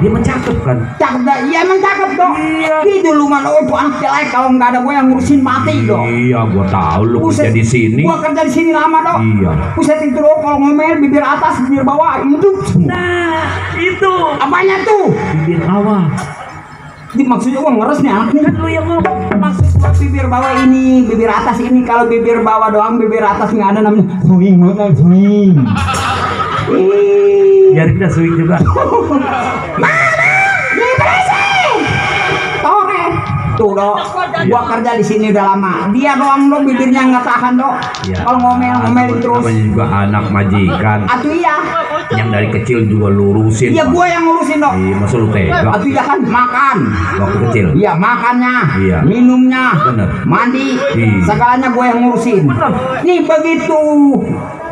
dia mencakup kan. Cakep dah, iya emang cakep dong. Iya. Itu lu mana itu anak jelek kalau nggak ada gue yang ngurusin mati dong. Iya, gua tahu lu kerja di sini. Gua kerja di sini lama dong. Iya. Buset itu dong kalau ngomel bibir atas, bibir bawah itu. Nah, itu Apanya tuh? bibir awal. Maksudnya gua ngeres nih anaknya. Kan lu yang ngomong. Maksud gua bibir bawah ini, bibir atas ini. Kalau bibir bawah doang, bibir atas nggak ada namanya. Swing, mana swing? Biar kita swing juga. Tuh dok, gua kerja di sini udah lama. Dia doang dong bibirnya nggak tahan dok. Ya, Kalau ngomel terus. namanya juga anak majikan. Atuh iya. Yang dari kecil juga lurusin. Iya Pak. gua yang ngurusin dok. Iya, masa lu tega? Atuh iya kan makan. Waktu kecil. Iya makannya, Iya. minumnya, Bener. mandi, Iya. segalanya gua yang ngurusin. Nih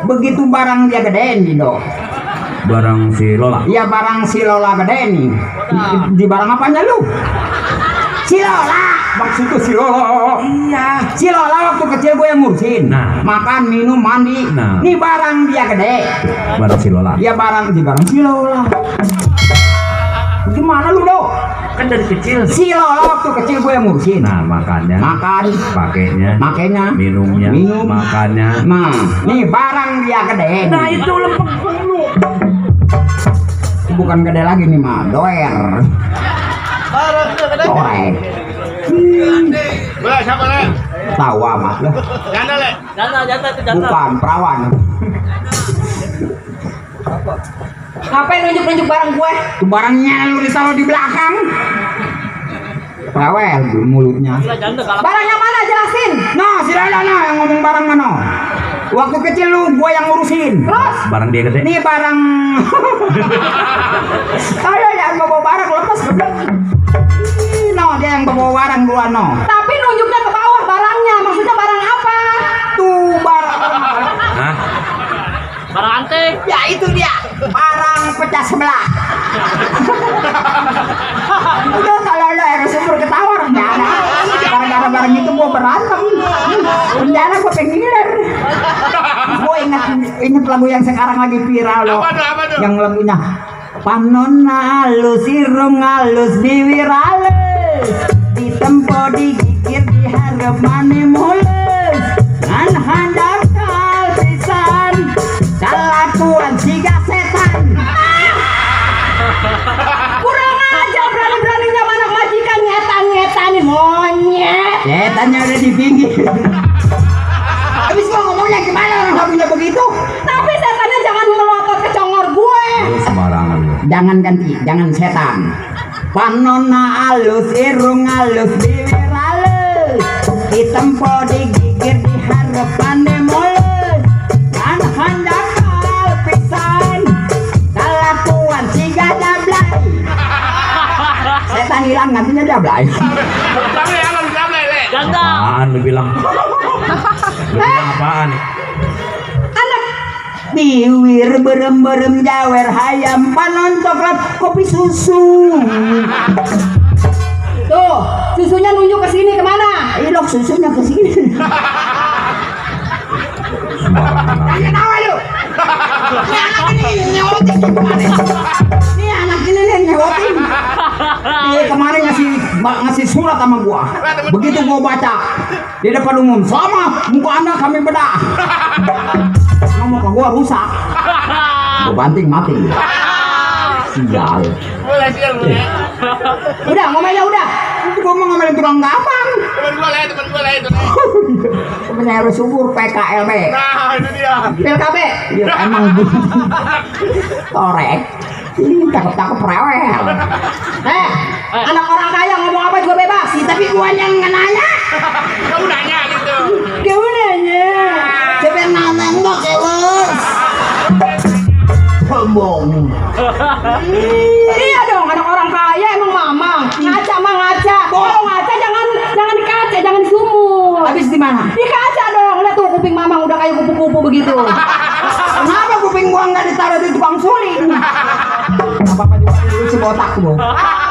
begitu barang dia gede nih dok. Barang si Lola. Iya barang si Lola gede nih. Di barang apanya lu? Si Lola, maksudku si Lola. Iya. Si Lola waktu kecil gue yang ngurusin. Nah. Makan, minum, mandi. Nah. Nih barang dia gede. Barang si Lola. Iya barang si Lola. Gimana lu dok? Kan dari kecil. Si Lola waktu kecil gue yang ngurusin. Nah, makannya, Makan, pakainya, minum, minumnya, makannya. Nah, nih barang dia gede. Nah, itu lempeng lu. Bukan gede lagi nih mah, doer. Korek. Boleh, siapa le? Tahu amat lah. Janda le? Janda itu janda. Bukan perawan. Ngapain nunjuk-nunjuk barang gue? Itu barangnya lu ditaruh di belakang. Rewel mulutnya. Barangnya mana jelasin? No, si Lola no yang ngomong barang mana? Waktu kecil lu gua yang ngurusin. Terus? Barang dia gede. Nih barang. Kalau yang bawa barang lepas bener. No, dia yang bawa barang gua no. Tapi nunjuknya ke bawah barangnya. Maksudnya barang apa? Tuh barang. Hah? Barang antik. Ya itu dia. Barang pecah sebelah. Udah kalau ada yang sumber ketawa rencana. Gara-gara barang itu gua berantem. Rencana gua pengiler. Gua ingat lagu yang sekarang lagi viral loh. Apa tuh? Yang lagunya panon halus, irung halus, bibir halus, ditempo, digigir, diharap mani mulus, ngan handap kalpisan, kelakuan siga setan. Kurang ajar berani-beraninya anak majikan ngetan-ngetanin monyet. Setannya udah di pinggir. Habis gua ngomongnya gimana orang lagunya begitu? Tapi setannya jangan melotot ke congor gue. Lu sembarangan lu. Jangan ganti, jangan setan. Panona alus, irung alus, bibir alus, ditempo, digigir, diharap pandai mulus, kan hendak kalpisan, kelakuan siga dablay. Setan hilang gantinya dablay. Janda le. Janda. Apaan lu bilang? Lu bilang apaan? Biwir berem-berem jawer hayam panon coklat kopi susu. Tuh, susunya nunjuk ke sini kemana? Ilok susunya ke sini. Sembarangan aja. Kenapa lu? Ini anak ini nyewotin gimana? Ini anak ini nih nyewotin. Dia kemarin ngasih surat sama gua. Begitu gua baca di depan umum, sama muka anda kami bedah. Muka gua rusak. Gua banting mati. Sial. Boleh sial boleh. Udah, ngomelnya udah. Gua mau ngomelin tukang gampang. Temen gue le itu. Temennya harus subur PKLB. Nah itu dia. PLKB. Ya emang gitu. Korek. Ini cakep-cakep rewel. Anak orang kaya ngomong apa juga bebas. Tapi gua yang nanya. Kamu nanya gitu. Kamu nanya. Siapa yang nanya enggak keles? Sombong. Iya dong, anak orang kaya emang mamang. Ngaca mah ngaca. Kalau ngaca jangan dikaca, jangan disumur. Habis di mana? Di kaca dong. Lihat tuh kuping mamang udah kayak kupu-kupu begitu. Kenapa kuping gua nggak ditaruh di tukang suling? Apa-apa juga dulu si botak tuh.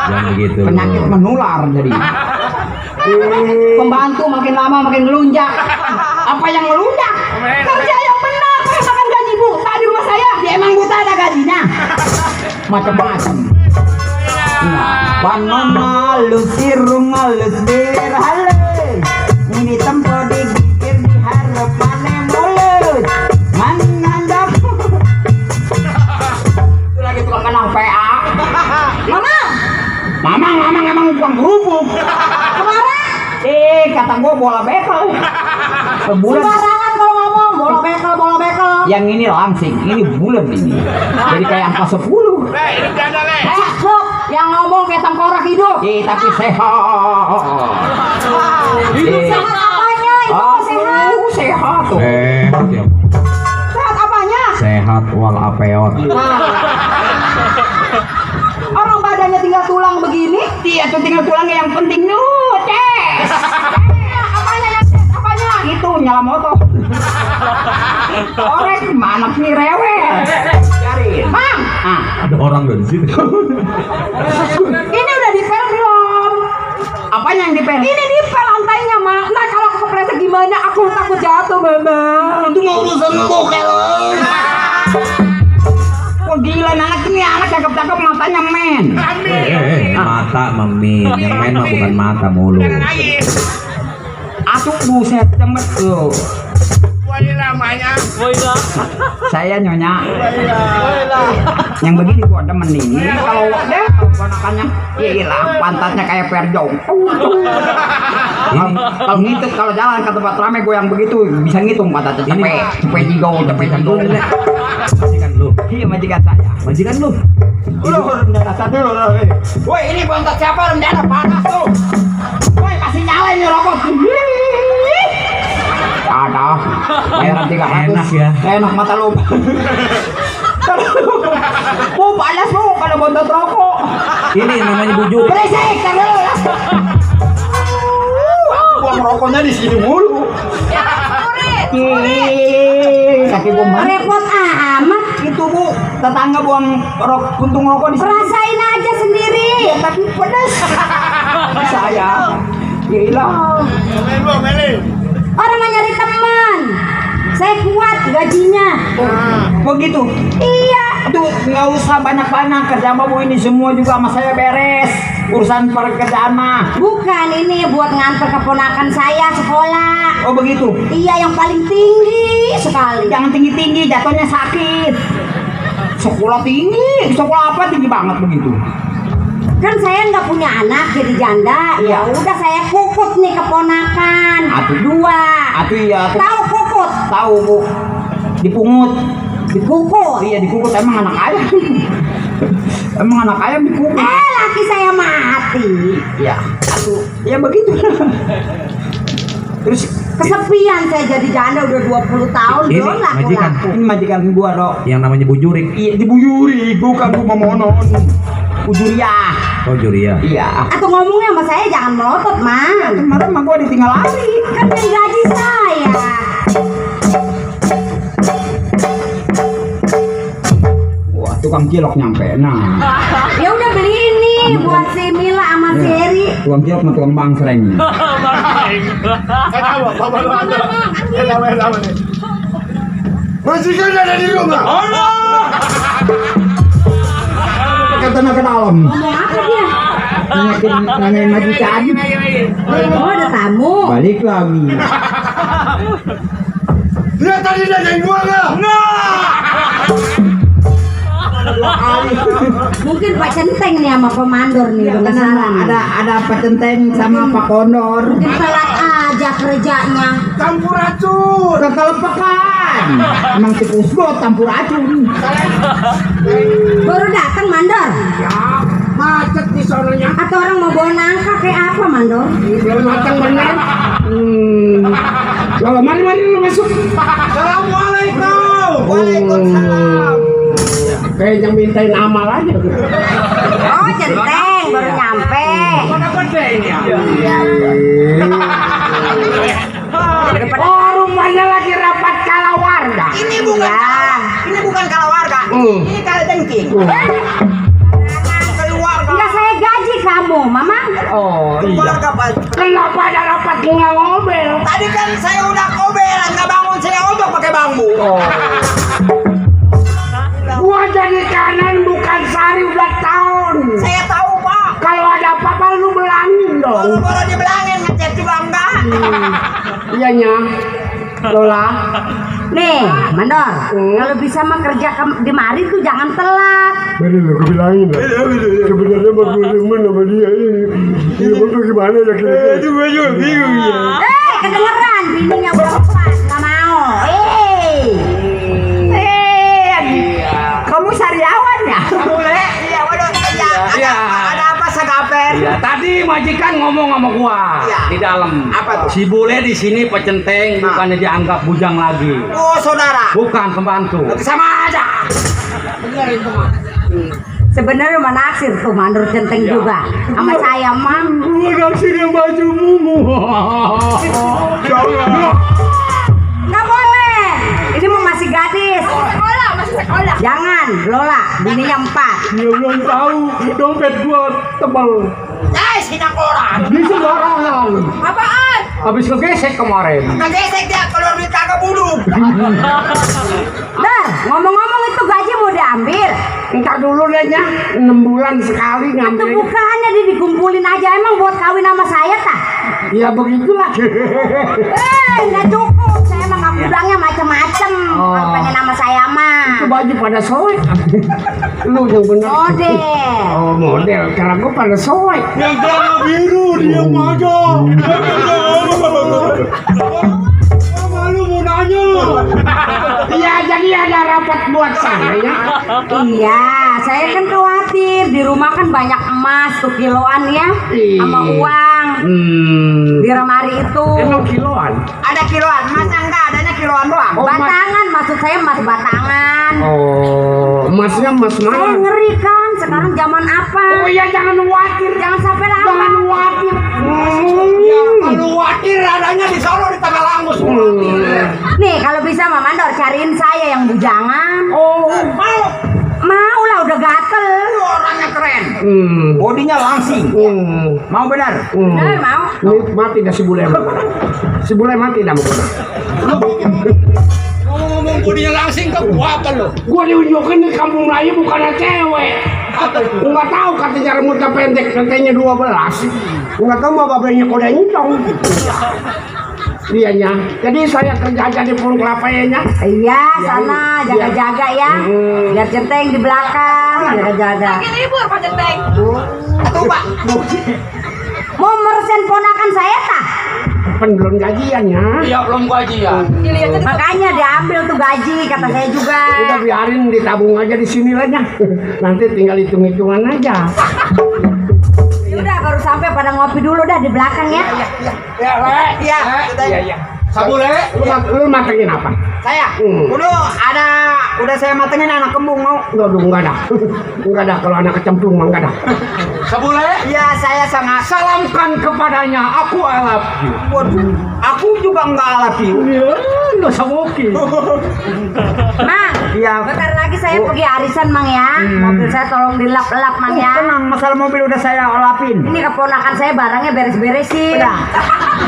Jangan begitu. Penyakit menular jadi. Pembantu makin lama makin ngelunjak. Apa yang melunjak? Kerja yang benar, merasakan gaji buta di rumah saya. Dia emang buta ada gajinya. Macam-macam. Panon malus irung malus birhale. Ini tempo digigir di harapannya mulut. Manandap. Itu lagi tukang kenang PA. Mamang emang tukang kerupuk. Kemarin Kata gua bola bekel. Sebulan. sembarangan kalau ngomong bola bekel. Yang ini langsing, ini bulan ini. Jadi kayak angka 10. Le, hidup janda le. Cakep, yang ngomong kayak tengkorak hidup. Tapi sehat. Sehat apanya? Itu mah sehat. Sehat tuh. Sehat ya. Sehat apanya? Sehat walapeot. Orang badannya tinggal tulang begini. Iya tuh tinggal tulangnya yang penting tes. Apanya yang tes? Apanya? Itu nyala motor. Orek mana nih rewel. Cari. Mang, Ada orang dari sini. ini udah dipel belum? Apanya yang dipel? Ini dipel lantainya, Mak. Nah, kalau kepleset gimana? Aku takut jatuh, Mama. Itu mau urusan lu kalau. Kok gila anak ini anak cakep-cakep matanya men. Mata memin. Yang main mah bukan mata mulut. Nangis. Asuk buset cemet tuh. Wali namanya. Saya nyonya. Yang begini gua demen ini kalau deh ponakannya gila pantatnya kayak perjong. Kalau ngitung kalau jalan ke tempat ramai gue yang begitu bisa ngitung pantatnya cepet jigong. Majikan lu. Iya majikan saya. Majikan lu. Rendah dulu. Woi ini pantat siapa rendah panas tuh. Woi kasih nyala ini rokok. Ada. Bayar 300. Enak ya. Enak mata lu. Panas lu kalau bontot rokok. Ini namanya bujur. Berisik kan lu. Buang rokoknya di sini mulu. Kaki gua mana? Repot amat. Itu Bu, tetangga buang puntung rokok di sini. Rasain aja sendiri. Tapi pedas. Saya gila. Melin. Orang mau nyari teman. Saya kuat gajinya. Begitu. Iya. Tuh nggak usah banyak-banyak kerja Bu ini semua juga sama saya beres. Urusan pekerjaan mah. Bukan ini buat nganter keponakan saya sekolah. Oh begitu. Iya yang paling tinggi sekali. Jangan tinggi-tinggi, jatuhnya sakit. Sekolah tinggi, sekolah apa tinggi banget begitu? Kan saya nggak punya anak jadi janda. Ya udah saya kukut nih keponakan. Atuh. 2. Atuh iya. Tahu kukut? Tahu Bu. Dipungut. Dikukut. Iya dikukut emang anak ayam. Emang anak ayam dikukut. Laki saya mati. Iya. Atuh. Ya begitu. Terus Kesepian saya jadi janda udah 20 tahun Ini belum majikan. laku-laku. ini majikan gua dok. Yang namanya bujurik. Iya dibuyuri, bukan gua monon. Bujuria. Oh Juria. Iya. Atau ngomongnya sama saya jangan melotot, Mang. Kemarin mah gua ditinggal lari. Kan dari gaji saya. Wah tukang cilok nyampe. Nah. Ya udah beli ini buat si Mila sama si Heri. Tukang cilok sama tukang bangsreng. Saya tahu, Bapak lu ada. Saya tahu nih. Majikan ada di rumah. Kata ke dalam. Ngomong apa dia? Nanyain majikan. Oh ada tamu. Balik lagi. Dia tadi nanyain gua enggak? Mungkin Pak Centeng nih sama Pemandor nih penasaran. Ada Pak Centeng sama Pak Kondor. Mungkin telat aja kerjanya. Campur racun. Kekelepekan. Emang tikus got campur racun. Baru datang Mandor. Macet di sononya. Atau orang mau bawa nangka kayak apa Mandor? Belum matang benar. Kalau mari lu masuk. Assalamualaikum. Waalaikumsalam. Kayak yang mintain amal aja. Oh Centeng baru nyampe. Mana gede ini ya? Oh rupanya lagi rapat kalawarga. Ini bukan. Ini bukan kalawarga. Ini kalajengking. Enggak saya gaji kamu, Mama. Oh iya. Kenapa ada rapat nggak ngobel? Tadi kan saya udah kobel, nggak bangun saya odok pakai bambu. Gua jadi kanan bukan sari udah tahun. Saya tahu Pak. Lola. Nih, Mandor, kalau bisa mah kerja di mari tuh jangan telat. Bener lo, gue bilangin lah. Sebenarnya mah gue demen sama dia ini. Dia mau gimana ya kira-kira? Itu gue juga bingung ya. Kedengeran bininya perempuan, nggak mau. Kamu sariawan ya? Boleh. Iya, waduh kerja. Ada apa Sagaper? Iya, tadi majikan ngomong sama gua di dalam. Apa tuh? Si bule di sini pecenteng, bukannya dianggap bujang lagi. Oh, saudara. Bukan pembantu. Sama aja. Bener itu mah. Sebenarnya rumah naksir tuh Mandor centeng juga. Sama saya mah. Gue naksir yang baju mumu. Jangan. Nggak boleh. Ini mah masih gadis. Masih sekolah. Jangan, Lola. Bininya 4. Dia belum tahu dompet gua tebal. Sinak orang. Di sembarangan. Apaan? Habis kegesek kemarin. Kegesek dia kalau duit kagak buduk. Dar, ngomong-ngomong itu gaji mau diambil. Ntar dulu deh nya, 6 bulan sekali Itu ngambil. bukannya dikumpulin aja emang buat kawin sama saya tah? Ya begitulah. Nggak cukup. Saya emang nggak udangnya macem-macem. Kalau pengen sama saya mah. Itu baju pada soek. Lu yang bener. Model. Oh model, karena gua pada soek. Yang celana biru dia aja. Malu mau nanya. Iya, jadi ada rapat buat saya ya. Iya, saya kan khawatir di rumah kan banyak emas tuh kiloan ya, sama uang di lemari itu. Emang kiloan? Ada kiloan, masa enggak adanya kiloan doang? Batangan, maksud saya emas batangan. Oh, emasnya emas Saya mana? ngeri kan, sekarang zaman apa? Oh iya, jangan khawatir. Jangan sampai lama. Jangan khawatir. Ya, kalau khawatir adanya di Solo di Tagalangus. Nih, kalau bisa Mama Mandor cariin saya yang bujangan. Oh, mau. Mau lah, udah gatel. Orangnya keren. Bodinya langsing. Mau benar? Bener, mau. Ini mati dah si bule. Si bule mati dah. Ngomong bodinya langsing ke gua apa lo? Gua diunjukin di kampung Melayu bukannya cewek. Enggak tahu katanya rambutnya pendek, katanya 12. Enggak tahu mau babanya kode nyong. Dianya. Jadi saya kerja aja di pohon kelapa nya. Iya, sana jaga-jaga ya. Biar centeng di belakang, jaga-jaga. Lagi libur Pak Centeng. Tuh Pak. Mau meresen ponakan saya tah? Belum gajiannya. Iya belum gajian. Makanya diambil tuh gaji, kata saya juga. Udah biarin ditabung aja di sini lah nya. Nanti tinggal hitung-hitungan aja. Udah baru sampai pada ngopi dulu dah di belakang ya. Iya. Sabule, Lu matengin apa? Saya udah saya matengin anak kembung mau. Enggak ada. Enggak ada kalau anak kecemplung mah enggak ada. sabule. Iya, saya sangat Salamkan kepadanya, aku I love you. waduh, aku juga enggak alapi. Iya, enggak sawoki. Mang, Iya. bentar lagi saya pergi arisan Mang ya. Mobil saya tolong dilap-lap Mang ya. Tenang, masalah mobil udah saya lapin. Ini keponakan saya barangnya beres-beresin. Udah.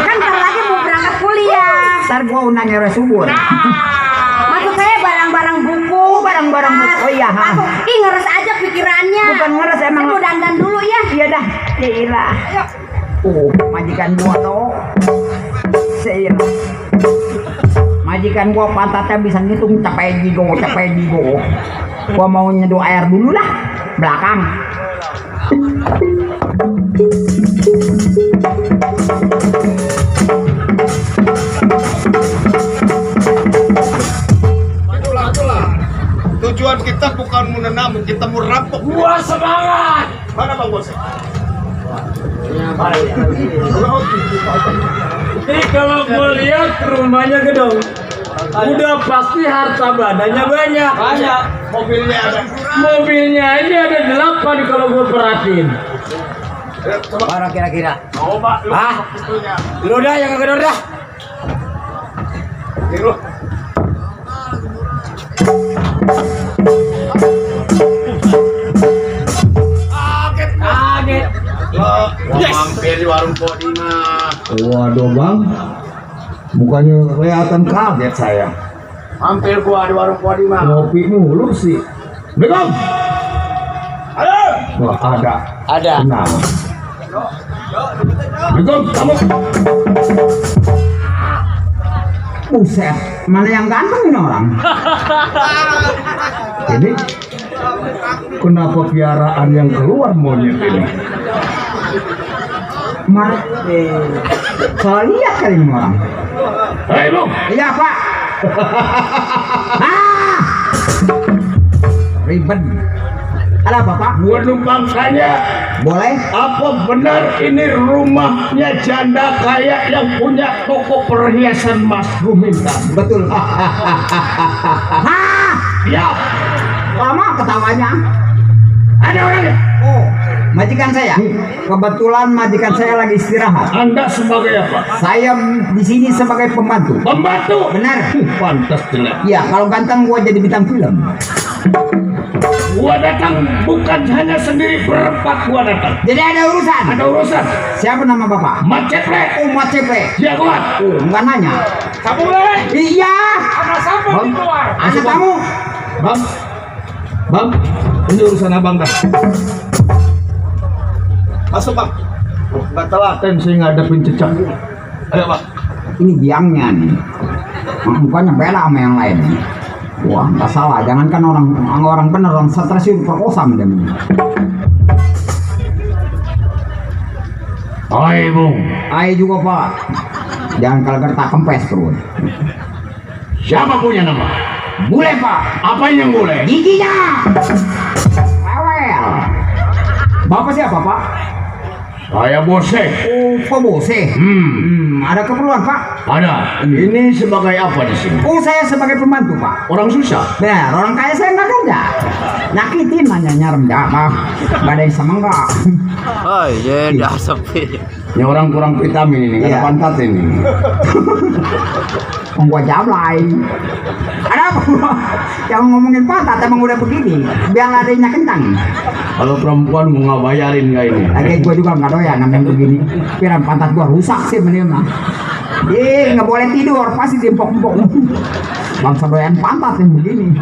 Kan bentar lagi mau berangkat kuliah. Ntar gua undang ya subur. Maksud saya barang-barang buku. Barang-barang buku. Oh iya, ha. Ih, ngeres aja pikirannya. Bukan ngeres, emang. Saya mau dandan dulu ya. Iya dah, Seira. Majikan gua tuh. Seira. Majikan gua pantatnya bisa ngitung capek jigo. Gua mau nyeduh air dulu lah, belakang. Itulah. Tujuan kita bukan menanam, kita mau rampok. Gua semangat. Mana Bang Bos? Ini kalau gue lihat rumahnya gedong, udah pasti harta bandanya banyak. Banyak. Mobilnya ada. Mobilnya ini ada 8 kalau gue perhatiin. Berapa kira-kira? Coba lu. Hah? Lu dah yang kedor dah. Lu. Kaget. Mampir di warung Podi mah. Waduh bang, bukannya kelihatan kaget saya. Mampir gua di warung Podi mah. Ngopi mulu sih. Begom. Halo. Wah ada. Ada. Kenal. Begom, kamu. Buset, mana yang ganteng ini orang? Ini kenapa piaraan yang keluar monyet ini? Mana? Salah lihat kali ini orang. Hei Bung, Iya Pak. Ah, ribet. Ada apa Pak? gua numpang tanya, Boleh? apa benar ini rumahnya janda kaya yang punya toko perhiasan Mas Guminta? Betul. Hah? Ya, Lama ketawanya. ada orangnya. Oh, majikan saya. Kebetulan majikan saya lagi istirahat. Anda sebagai apa? Saya di sini sebagai pembantu. Pembantu. Benar. Pantas jelek. Iya, kalau ganteng gua jadi bintang film. Gua datang bukan hanya sendiri, berempat gua datang. Jadi ada urusan. Ada urusan. Siapa nama Bapak? Mat Ceplek, Oh, Mas Cepe. jagoan. Oh, enggak nanya. Kamu boleh? Iya. Ada siapa di luar? Anak kamu. Bang, bang, ini urusan abang dah. Masuk Bang. Nggak telaten sih ngadepin cecak. Ayo Bang. Ini biangnya nih. Mukanya beda sama yang lain. Wah, nggak salah. Jangankan orang bener, orang stres itu perkosa dia. Hai Bung, Ayo juga Pak. Jangan kalau gertak kempes perut. siapa punya nama? Bule Pak. Apa yang boleh? Giginya. Rewel. Bapak siapa Pak? Saya Bose. Oh, Pak Bose. Ada keperluan Pak? Ada. Ini sebagai apa di sini? Oh, saya sebagai pembantu Pak. Orang susah. Benar, orang kaya saya nggak kerja. Nyakitin nanya rendah Pak. Nggak ada yang sama nggak? Oh iya, dah sepi. Ini orang kurang vitamin ini, nggak ada Iya. pantat ini. Gua jablay. Ada apa? Jangan ngomongin pantat, emang udah begini. Biar ladainya kencang. Kalau perempuan mau nggak bayarin nggak ini? Lagi gua juga nggak doyan namanya begini. Pikiran pantat gua rusak sih mending mah. Nggak boleh tidur, pasti timpok-timpok. Bangsa doyan pantat yang begini.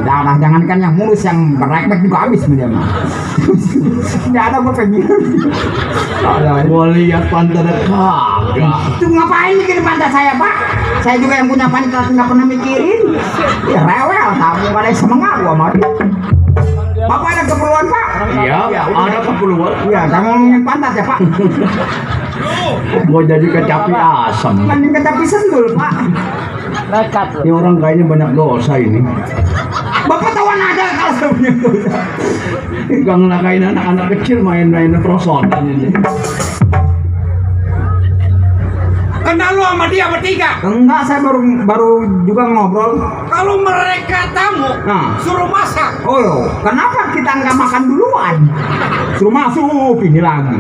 Udah, jangankan yang mulus, yang berekmek juga habis mending mah. Nggak ada gua pengen. Gua lihat pantatnya kagak. Itu ngapain mikirin pantat saya Pak? Saya juga yang punya pantat nggak pernah mikirin. Ya rewel, tamu nggak ada yang semangat gua mau. Bapak ada keperluan Pak? Iya, ada keperluan. Iya, jangan ngomongin pantat ya Pak. Gua jadi kecapi asam. Mending kecapi sendul Pak. Ini orang kayaknya banyak dosa ini. Bapak tawan ada kalau saya punya dosa. Gak ngelakain anak-anak kecil main-main perosotan ini. Kenal lu sama dia bertiga. Enggak, saya baru juga ngobrol. Kalau mereka tamu, Nah. suruh masak. Oh, kenapa kita nggak makan duluan? Suruh masuk ini lagi.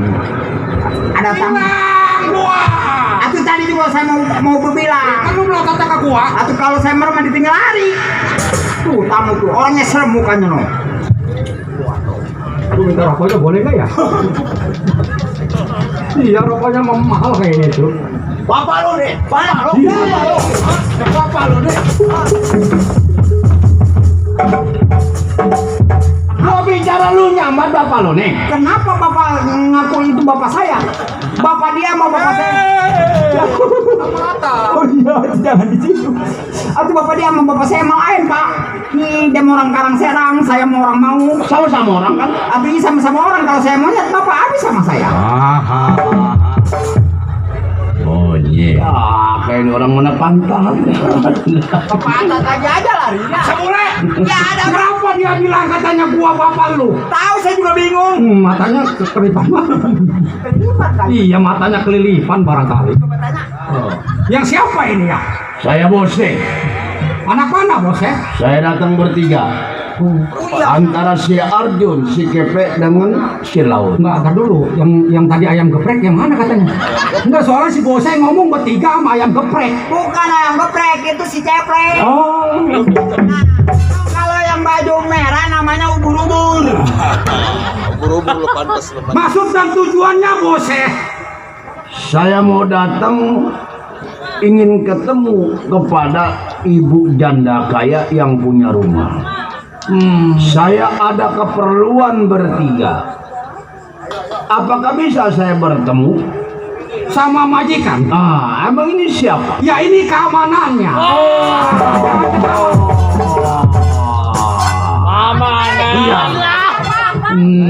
Ada tamu. Bilang gua. Atau tadi juga saya mau berbilang. Kan lu belum kata ke gua. Atau kalau saya merem ditinggal lari. Tuh tamu tuh, orangnya serem mukanya no. Aduh, minta rokoknya boleh nggak ya? Iya, rokoknya mahal kayaknya itu. Bapak lu nih. Bapak lu. Bapak lu nih. Gua bicara lu nyambat bapak lu nih. Kenapa bapak ngaku itu bapak saya? Bapak dia sama bapak saya. Oh iya, jangan di situ. Atau bapak dia sama bapak saya mau lain Pak. Nih dia mau orang Karangserang, saya mau orang mau. Sama-sama orang kan? Atau ini sama-sama orang. Kalau saya mau lihat bapak habis sama saya. Oh iya. Ah, kayak ini orang mana pantat. Pantat aja larinya. Semule. Ya ada Kenapa dia bilang katanya gua bapak lu? tahu saya juga bingung. Matanya kelilipan. Iya, matanya kelilipan barangkali. Yang siapa ini ya? Saya Bose. Anak mana bos ya? Saya datang bertiga. Antara si Arjun, si Kepe dengan si Laut. Enggak, agak dulu. Yang tadi ayam geprek yang mana katanya? Enggak, soalnya si bos saya ngomong bertiga sama ayam geprek. Bukan ayam geprek, itu si ceplek. Oh, Kalau yang baju merah namanya ubur-ubur. Ubur-ubur lu pantas lu. Maksud dan tujuannya bos ya? saya mau datang ingin ketemu kepada ibu janda kaya yang punya rumah. Saya ada keperluan bertiga. Apakah bisa saya bertemu? sama majikan. Ah, emang ini siapa? Ya ini keamanannya. Iya.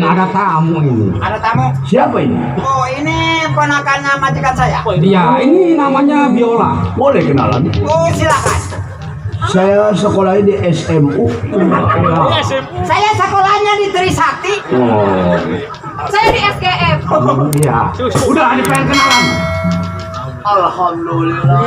Ada tamu ini. Ada tamu. Siapa ini? Oh, ini ponakannya majikan saya. Ya ini namanya Biola. Boleh kenalan? Oh, silakan. Saya sekolahnya di SMU. Saya sekolahnya di Trisakti. Oh, Saya di SGM. Iya. Udah ada pengen kenalan. Alhamdulillah.